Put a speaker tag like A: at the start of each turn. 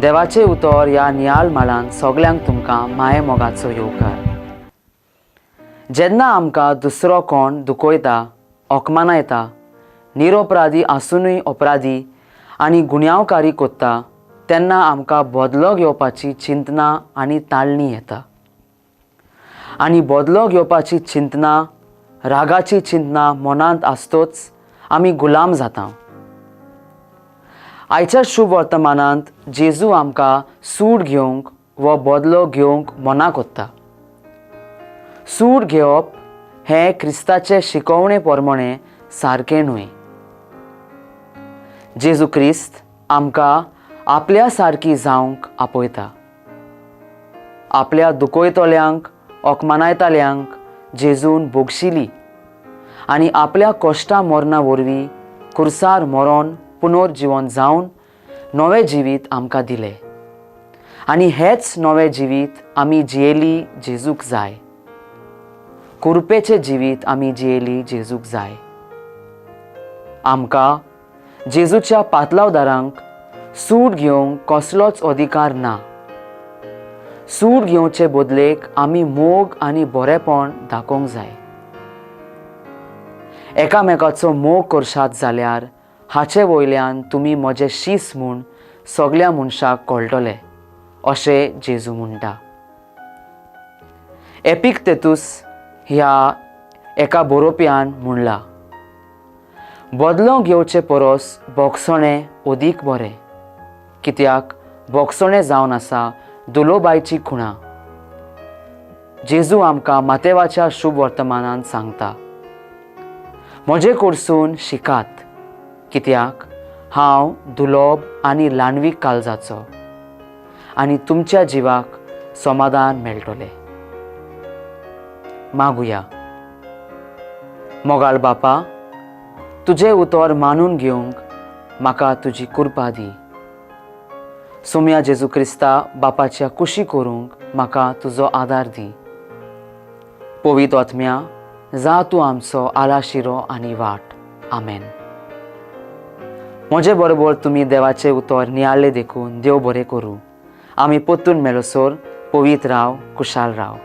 A: देवाचें उतर ह्या नियाळ माळान सगल्यांक तुमकां माये मोगाचो येवकार. जेन्ना आमकां दुसरो कोण दुखयता, अपमानायता, निरपराधी आसुनूय अपराधी आनी गुन्यांवकारी कोत्ता तेन्ना आमकां बदलो घेवपाची चिंतना आनी ताळणी येता आनी बदलो घेवपाची चिंतना, रागाची चिंतना मनांत आसतोच आमी गुलाम जाता. आयच्या शुभ वर्तमानांत जेजू आमकां सूड घेवंक व बदलो घेवंक मना कोत्ता. सूड घेवप हें क्रिस्ताचे शिकवणे प्रमाणे सारकें न्हय. जेजू क्रिस्त आमकां आपल्या सारकी जावंक आपयता. आपल्या दुखयतल्यांक, अपमानायतल्यांक जेजून भोगशिली आनी आपल्या कश्टा मरणा वरवीं कुर्सार मरोन पुनर्जिवन जावन नवें जिवीत आमकां दिलें आनी हेच नवें जिवीत आमी जियेली जेजूक जाय. कुरपेचें जिवीत आमी जियेली जेजूक जाय. आमकां जेजूच्या पातलावदारांक सूड घेवंक कसलोच अधिकार ना. सूड घेवचे बदलेक आमी मोग आनी बरेपण दाखोवंक जाय. एकामेकाचो मोग करशात जाल्यार हाचे वयल्यान तुमी म्हजे शीस म्हूण सगल्या मनशाक कळटले अशें जेजू म्हणटा. एपिकतेतूस ह्या एका बरोवप्यान म्हणलां, बदलो घेवचे परस बोगसणें अदीक बरें, कित्याक बोगसणें जावन आसा दुलोबायची खुणा. जेजू आमकां मातेवाच्या शुभ वर्तमानान सांगता, म्हजे कडसून शिकात, कित्याक हांव दुलोब आनी ल्हानवीक काळजाचो आनी तुमच्या जिवाक समाधान मेळटलें. मागुया. मोगाळ बापा, तुजें उतर मानून घेवंक म्हाका तुजी कृपा दी. सोम्या जेजू क्रिस्ता, बापाच्या कुशी करूंक म्हाका तुजो आदार दी. पवित्र आत्म्या, जा तूं आमचो आलाशिरो आनी वाट. आमेन. म्हजे बरोबर तुमी देवाचें उतर नियाळ्ळें देखून देव बरें करूं. आमी परतून मेळसर पवित्र राव, कुशाल राव.